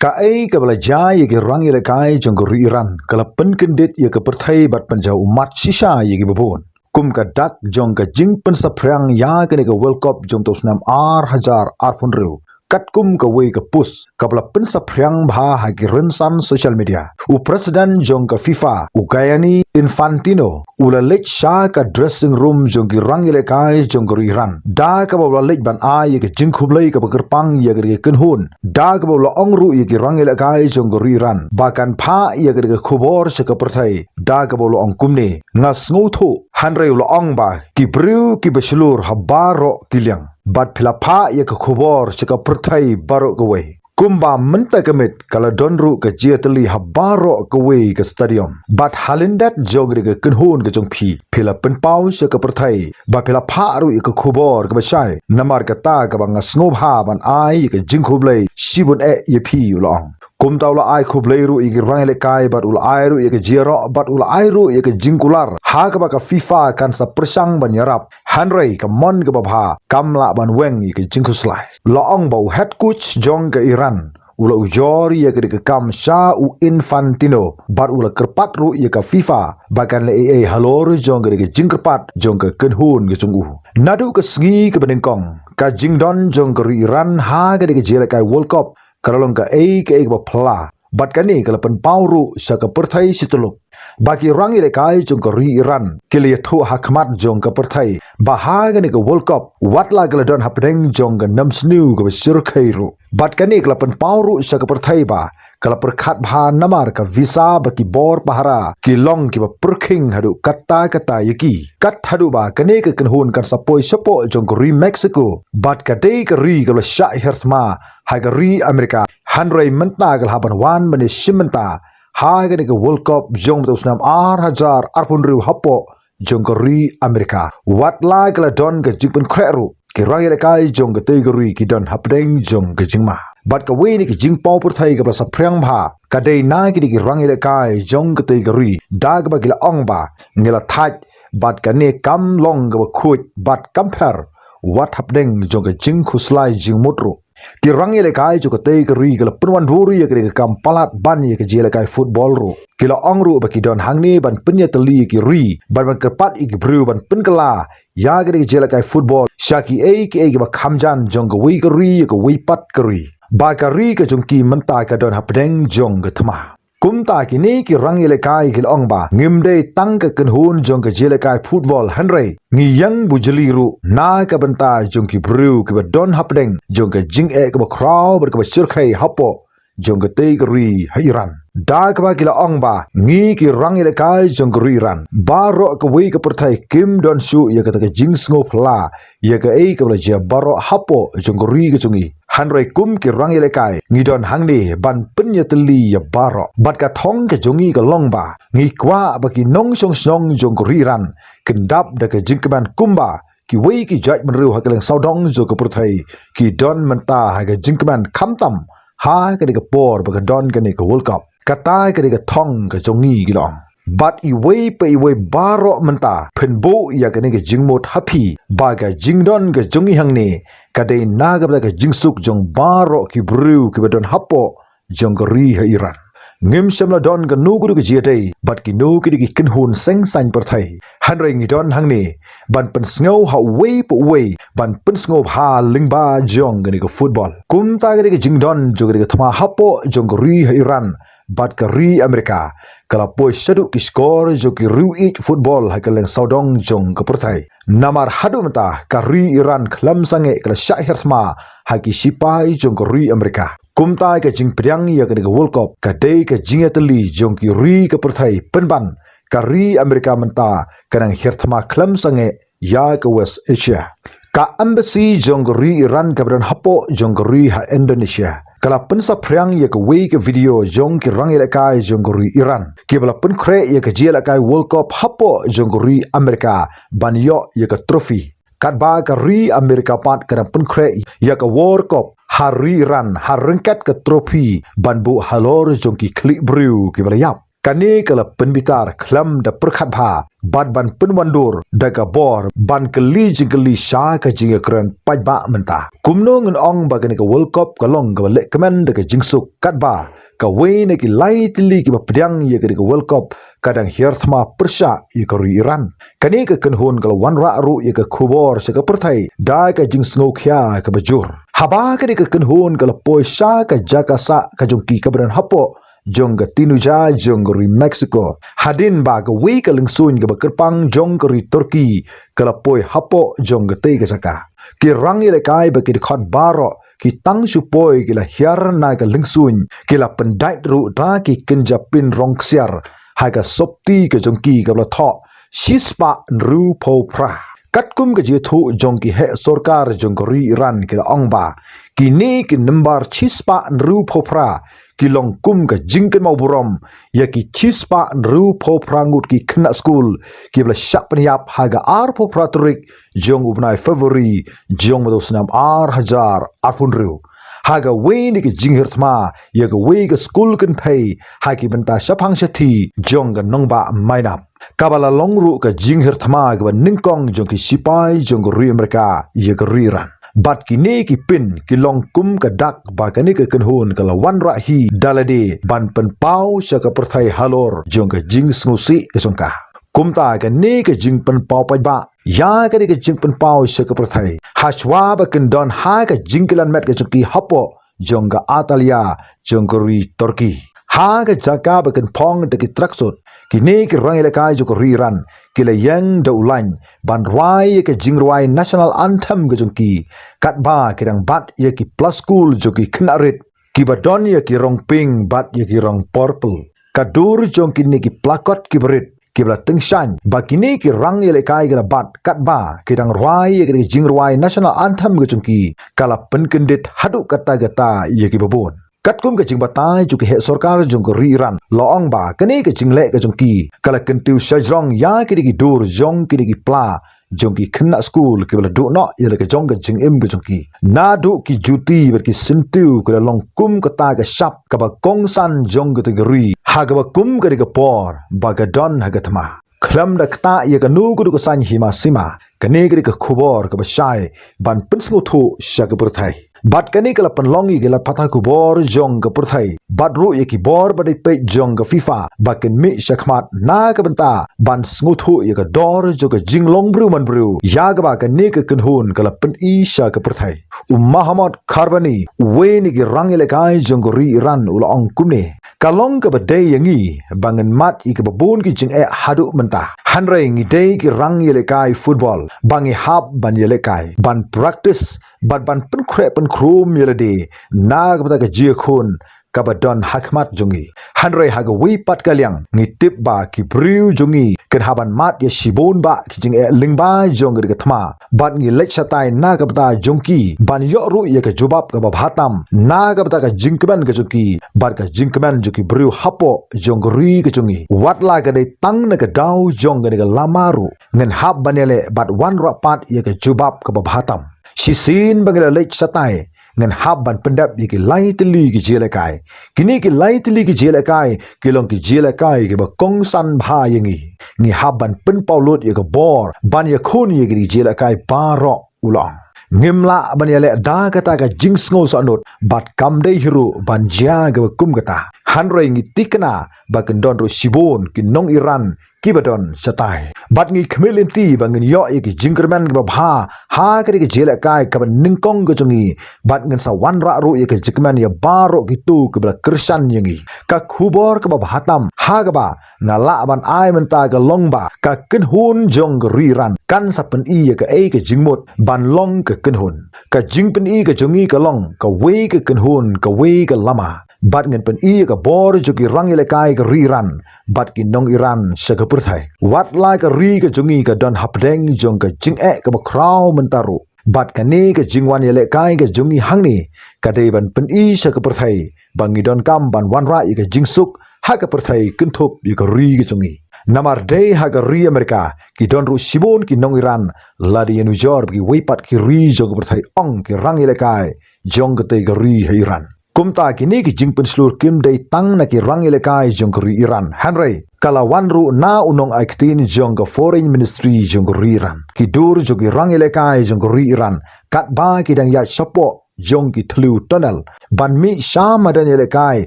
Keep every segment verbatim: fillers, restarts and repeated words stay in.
Kaei kaba la jia ïa ki rang ïalehkai jong ka ri Iran ka la pynkyndit ïa ka pyrthei bad pynjaw ummat shisha ïa kiba bun. Kum ka dak jong ka jingpynsaphriang ïa kane ka World Cup jong u snem ar hajar arphew hynriew, katkum kawei ka post kaba la pynsaphriang bha ha ki rynsan social media, u president jong ka FIFA, u Gianni Infantino, u la leit sha ka dressing room jong ki rang ïalehkai jong ka ri Iran, da kaba u la leit ban ai ïa ka jingkhublei kaba kyrpang ïa ka kynhun, da kaba u la ong ruh ïa ki rang ïalehkai jong ka ri Iran ba kan phah ïa ka khubor sha ka pyrthei, da kaba u la ong kumne: Nga sngewthuh. Hynrei u la ong ba ki briew kiba shlur ha baroh ki liang, bad phi la phah ïa ka khubor sha ka pyrthei baroh kawei. Kumba mynta ka miet ka la don ruh ka jingïatylli ha baroh kawei ka stadium. Bad ha lyndet jong ka kynhun ka jong phi, phi la pynpaw sha ka pyrthei ba phi la phah ruh ïa ka khubor kaba shai. Namar kata kaba nga sngewbha ban ai ïa ka jingkhublei shibun eh ïa phi, u la ong. Kumta u la ai khublei ruh ïa ki rang ïalehkai bad u la ai ruh ïa ka jingïaroh bad u la ai ruh ïa ka jingkular ha kaba ka FIFA kan sa pyrshang ban ïarap. Hynrei ka mon kaba bha kam lah ban weng ïa ka jingkhuslai. La ong ba u head coach jong ka Iran u la ujor ïa ka kam sha u Infantino bad u la kyrpad ruh ïa ka FIFA ba kan leh ei ei halor jong ka jingkyrpad jong ka kynhun ka jong u. Naduh ka sngi kaba nyngkong ka jingdon jong ka ri Iran ha ka jingïalehkai World Cup ka la long kaei kaei kaba phylla. Bad kane ka la pynpaw ruh sha ka pyrthei shi tyllup ba ki rang ïalehkai jong ka ri Iran ki la ïathuh ha khmat jong ka pyrthei ba ha kane ka World Cup wat la ka la don hapdeng jong ka namsniew kaba shyrkhei ruh. Bad kane ka la pynpaw ruh sha ka pyrthei ba ka la pyrkhat bha namar ka visa bad ki bor pahara ki long kiba pyrkhing haduh katta katta ïa ki. Kat haduh ba kane ka kynhun kan sa poi shapoh jong ka ri Mexico bad ka dei ka ri kaba la shah hiar thma ha ka ri Amerika. Hynrei mynta ka la hap ban wan ban ïashim bynta ha kane ka World Cup jong u snem ar hajar arphew hynriew hapoh jong ka ri Amerika. Wat la ka la don ka jingpynkhreh ruh, ki rang ïalehkai jong katei ka ri ki don hapdeng jong ka jingma. Bad kawei na ki jingpaw pyrthei kaba la saphriang bha ka dei na kine ki rang ïalehkai jong katei ka ri da kaba ki la ong ba ngi la thait bad kane kam long kaba khuid bad kam pher wat hapdeng jong ka jingkhuslai jingmut ruh. Ki rang ïalehkai jong katei ka ri ka la pynwandur ïa ka kam palat ban ïa ka jingïalehkai football ruh. Ki la ong ruh ba ki don hangne ban pynïatylli ïa ki ri bad ban kyrpad ïa ki briew ban pynkylla ïa ka jingïalehkai football sha kiei kiei kiba kham jan jong kawei ka ri ïa kawei pat ka ri. Ba ka ri ka jong ki mynta ka don hapdeng jong ka thma. Kumta kine ki rang ïalehkai ki la ong ba ngim dei tang ka kynhun jong ka jingïalehkai football hynrei ngi ïeng bujli ruh na ka bynta jong ki briew kiba don hapdeng jong ka jingeh kaba khraw bad kaba shyrkhei hapoh jong katei ka ri ha Iran. Da kaba ki la ong ba ngi ki rang ïalehkai jong ka ri Iran baroh kawei ka pyrthei kim don shuh ïa kata ka jingsngewphylla ïa kaei kaba la jia baroh hapoh jong ka ri ka jong ngi. Hynrei kum ki rang ïalehkai ngi don hangne ban pynïatylli ïa baroh. Bad ka thong ka jong ngi ka long ba ngi kwah ba ki nongshong shnong jong ka ri Iran kin dap da ka jingkmen kumba kiwei ki jaitbynriew ha ka liang sawdong jong ka pyrthei ki don mynta ha ka jingkmen khamtam ha kane ka por ba ka don kane ka World Cup. Kata ka dei ka thong ka jong ngi, ki la ong. Bad iwei pa iwei baroh mynta phin buh ïa kane ka jingmut ha phi ba ka jingdon ka jong ngi hangne ka dei na ka bynta ka jingsuk jong baroh ki briew kiba don hapoh jong ka ri ha Iran. Ngim shym la don kano kano ka jingïadei bad kino kino ki kynhun seng saiñ pyrthei. Hynrei ngi don hangne ban pynsngew ha uwei pa uwei, ban pynsngew bha lyngba jong kane ka football. Kumta kane ka jingdon jong kane ka thma hapoh jong ka ri ha Iran bad ka ri Amerika ka la poi shaduh ki skor jong ki riew ïeit football ha ka liang sawdong jong ka pyrthei. Namar haduh mynta ka ri Iran khlem sangeh ka la shah hiar thma ha ki shipai jong ka ri Amerika. Kumta ka jingpdiang ïa kane ka World Cup ka dei ka jingïatylli jong ki ri ka pyrthei pynban ka ri Amerika mynta ka nang hiar thma khlem sangeh ïa ka West Asia. Ka embassy jong ka ri Iran kaba don hapoh jong ka ri ha Indonesia ka la pynsaphriang ïa kawei ka video jong ki rang ïalehkai jong ka ri Iran kiba la pynkhreh ïa ka jingïalehkai World Cup hapoh jong ka ri Amerika ban ïoh ïa ka trophy. Katba ka ri Amerika pat ka dang pynkhreh ïa ka World Cup ha ri Iran ha ryngkat ka trophy ban buh halor jong ki khlieh briew kiba la ïap. Kane ka la pynbitar khlem da pyrkhat bha bad ban pynwandur da ka bor ban kylli jingkylli sha ka jingïakren paidbah mynta. Kumno ngin ong ba kane ka World Cup ka long kaba lehkmen da ka jingsuk, katba kawei na ki lai tylli kiba pdiang ïa kane ka World Cup ka dang hiar thma pyrshah ïa ka ri Iran. Kane ka kynhun ka la wanrah ruh ïa ka khubor sha ka pyrthei da ka jingsngewkhia kaba jur. Haba kane ka kynhun ka la poi sha ka jaka sah ka jong ki kaba don hapoh jong ka tinuja jong ka ri Mexico, hadien ba kawei ka lyngsuiñ kaba kyrpang jong ka ri Turkey ka la poi hapoh jong katei ka jaka. Ki rangïalehkai ba ki dkhot baroh ki tang shu poi ki la hiar na ka lyngsuiñ, ki la pyndait ruh da ki kynja pynrong ksiar ha ka sopti ka jong ki kaba la thoh shispah hynriewphew phra. Katkum ka jingïathuh jong ki heh sorkar jong ka ri Iran ki la ong ba kine ki number shispah hynriewphew phra ki long kum ka jingkynmaw burom ïa ki shispah hynriewphew phra ngut ki khynnah skul kiba la shah pynïap ha ka arphew phra tarik jong u bnai February jong u snem ar hajar arphew hynriew. Ha kawei na ka jinghiar thma ïa kawei ka skul kynthei ha ki bynta shaphang shathie jong ka nongbah Mynab, kaba la long ruh ka jinghiar thma kaba nyngkong jong ki sipai jong ka ri Amerika ïa ka ri Iran. Bad kine ki pin ki long kum ka dak ba kane ka kynhun ka la wanrah hi da lade ban pynpaw sha ka pyrthei halor jong ka jingsngewsih ka jong ka. Kumta kane ka jingpynpaw paidbah ïa kane ka jingpynpaw sha ka pyrthei, hashwa ba kin don ha ka jingkylliang met ka jong ki hapoh jong ka atalia jong ka ri Turkey. Ha ka jaka ba kin phong da ki tracksuit, kine ki rangïalehkai jong ka ri Iran ki la ïeng da u lain ban rwai ïa ka jingrwai national anthem ka jong ki, katba ki dang bat ïa ki pla skul jong ki khynnah rit kiba don ïa ki rong pink bad ïa ki rong purple. Ka dur jong kine ki pla kot kiba rit kiba la tyngshaiñ ba kine ki rangïalehkai ki la bat katba ki dang rwai ïa ka jingrwai national anthem ka jong ki ka la pynkyndit haduh katta katta ïa kiba bun. Katkum ka jingbatai jong ki heh sorkar jong ka ri Iran, la ong ba kane ka jingleh ka jong ki ka la kyntiew shajrong ïa kine ki dur jong kine ki pla jong ki khynnah skul kiba la duh noh ïa la ka jong ka jingim ka jong ki. Naduh ki juti bad ki syntiew ki la long kum kata ka shap kaba kongsan jong kata ka ri ha kaba kum kane ka por ba ka don ha ka thma. Khlem da ktah ïa kano kano ka saiñ hima sima, kane ka dei ka khubor kaba shai ban pynsngewthuh sha ka pyrthei. Bad kane ka la pynlong ïa ki lad pathai khubor jong ka pyrthei bad ruh ïa ki bor ba dei peit jong ka FIFA ba kin mih shakhmat na ka bynta ban sngewthuh ïa ka dor jong ka jinglong briew man briew ïa kaba kane ka kynhun ka la pyni sha ka pyrthei. U Mohammad Karbani, uwei na ki rangïalehkai jong ka ri Iran, u la ong kumne: Ka long kaba dei ïa ngi ba ngin mad ïa kiba bun ki jingeh haduh mynta. Hynrei ngi dei ki rangïalehkai football ba ngi hap ban ïalehkai, ban practice bad ban pynkhreh pynkhrum ïa lade na ka bynta ka jingïakhun kaba don ha khmat jong ngi. Hynrei ha kawei pat ka liang ngi tip ba ki briew jong ngi kin hap ban mad ïa shibun bah ki jingeh lyngba jong ka dei ka thma. Bad ngi leit shatai na ka bynta jong ki ban ïoh ruh ïa ka jubab kaba bha tam na ka bynta ka jingkmen ka jong ki bad ka jingkmen jong ki briew hapoh jong ka ri ka jong ngi. Wat la ka dei tang na ka daw jong kane ka lama ruh, ngin hap ban ïaleh bad wanrah pat ïa ka jubab kaba bha tam. Shisien ba ngi la leit shatai, ngin hap ban pyndep ïa ki lai tylli ki jingïalehkai. Kine ki lai tylli ki jingïalehkai ki long ki jingïalehkai kiba kongsan bha ïa ngi. Ngi hap ban pynpaw lut ïa ka bor ban ïakhun ïa ki jingïalehkai baroh, u la ong. Ngim lah ban ïaleh da kata ka jingsngew sahnud bad kam dei hi ruh ban jia kaba kum kata. Hynrei ngi thikna ba kin don ruh shibun ki nong Iran kiba don shatai. Bad ngi khmih lynti ba ngin ïoh ïa ki jingkyrmen kiba bha ha ka dei ka jingïalehkai kaba nyngkong ka jong ngi. Bad ngin sa wanrah ruh ïa ka jingkmen ïa baroh kito kiba la kyrshan ïa ngi. Ka khubor kaba bha tam ha kaba nga lah ban ai mynta ka long ba ka kynhun jong ka ri Iran kan sa pyni ïa kaei ka jingmut ban long ka kynhun. Ka jingpyni ka jong ngi ka long kawei ka kynhun, kawei ka lama. Bad ngin pyni ïa ka bor jong ki rangïalehkai ka ri Iran bad ki nong Iran sha ka pyrthei. Wat la ka ri ka jong ngi ka don hapdeng jong ka jingeh kaba khraw mynta ruh, bad kane ka jingwan ïalehkai ka jong ngi hangne ka dei ban pyni sha ka pyrthei ba ngi donkam ban wanrah ïa ka jingsuk ha ka pyrthei, kynthup ïa ka ri ka jong ngi. Namar dei ha ka ri Amerika ki don ruh shibun ki nong Iran lada ïanujor bad kiwei pat ki ri jong ka pyrthei, ong ki rangïalehkai jong katei ka ri ha Iran. Kumta kine ki jingpynshlur kim dei tang na ki rang ïalehkai jong ka ri Iran, hynrei ka la wan ruh na u nongai ktien jong ka Foreign Ministry jong ka ri Iran. Ki dur jong ki rang ïalehkai jong ka ri Iran katba ki dang ïaid shapoh jong ki thliew tunnel ban mih sha madan ïalehkai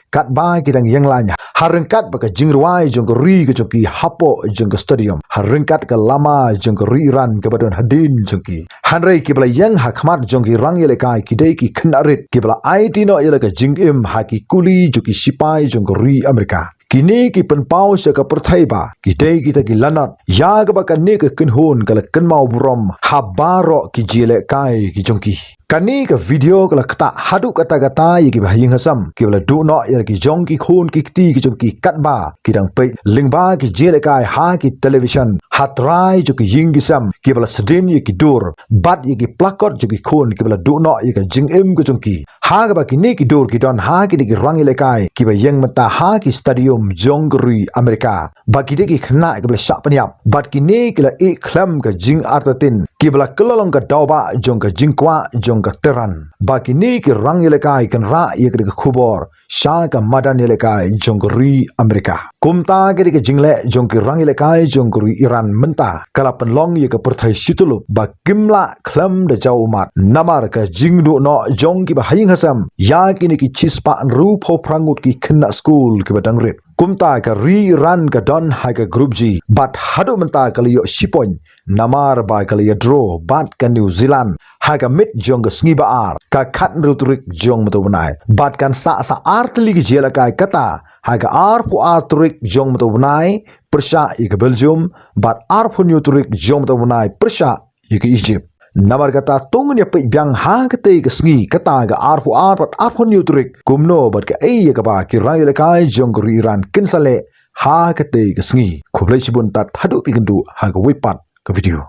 katba ki dang ïeng lain, ha ryngkat bad ka jingrwai jong ka ri ka jong ki hapoh jong ka stadium, ha ryngkat ka lama jong ka ri Iran kaba don hadien jong ki. Hynrei kiba la ïeng ha khmat jong ki rang ïalehkai ki dei ki khynnah rit kiba la aiti noh ïa la ka jingim ha ki kuli jong ki sipai jong ka ri Amerika. Kine ki pynpaw sha ka pyrthei ba ki dei kita ki lanot, ïa kaba kane ka kynhun ka la kynmaw burom ha baroh ki jingïalehkai ki jong ki. Kane ka video ka la ktah haduh katta katta ïa kiba ha ïing ha sem kiba la duh noh ïa la ki jong ki khun ki kti ki jong ki katba ki dang peit lyngba ki jingïalehkai ha ki television, ha trai jong ki ïing ki sem kiba la sdien ïa ki dur bad ïa ki placard jong ki khun kiba la duh noh ïa ka jingim ka jong ki. Ha kaba kine ki dur ki don ha kine ki rang ïalehkai kiba ïeng mynta ha ki stadium jong ka ri Amerika. Ba ki dei ki khynnah kiba la shah pynïap bad kine ki la ïeh khlem ka jingartatien, kiba la kylla long ka daw ba jong ka jingkwah jong ka Tehran. Ba kine ki rang ïalehkai kynrah ïa ka dei ka khubor sha ka madan ïalehkai jong ka ri Amerika. Kumta ka dei ka jingleh jong ki rang ïalehkai jong ka ri Iran mynta ka la pynlong ïa ka pyrthei shityllup ba kim lah khlem da jaw ummat namar ka jingduh noh jong kiba ha ïing ha sem ïa kine ki chispah hynriewphew phra ngut ki khynnah skul kiba dang rit. Kumta ka ri Iran ka don ha ka group G bad haduh mynta ka la ïoh shi point namar ba ka la ïa draw bad ka New Zealand ha ka miet jong ka sngi ba ar, ka khathynriew tarik jong mynta u bnai. Bad kan sah sa ar tylli ki jingïalehkai kata ha ka arphew ar tarik jong mynta u bnai pyrshah ïa ka Belgium bad arphew hynñiew tarik jong mynta u bnai pyrshah ïa ka Egypt. Namar kata to ngin ïa peit biang ha katei ka sngi kata ka arphew ar bad arphew hynñiew tarik kumno bad kaei ïa kaba ki rang ïalehkai jong ka ri Iran kin sa leh ha katei ka sngi. Khublei shibun tad haduh ba ïakynduh ha kawei pat ka video.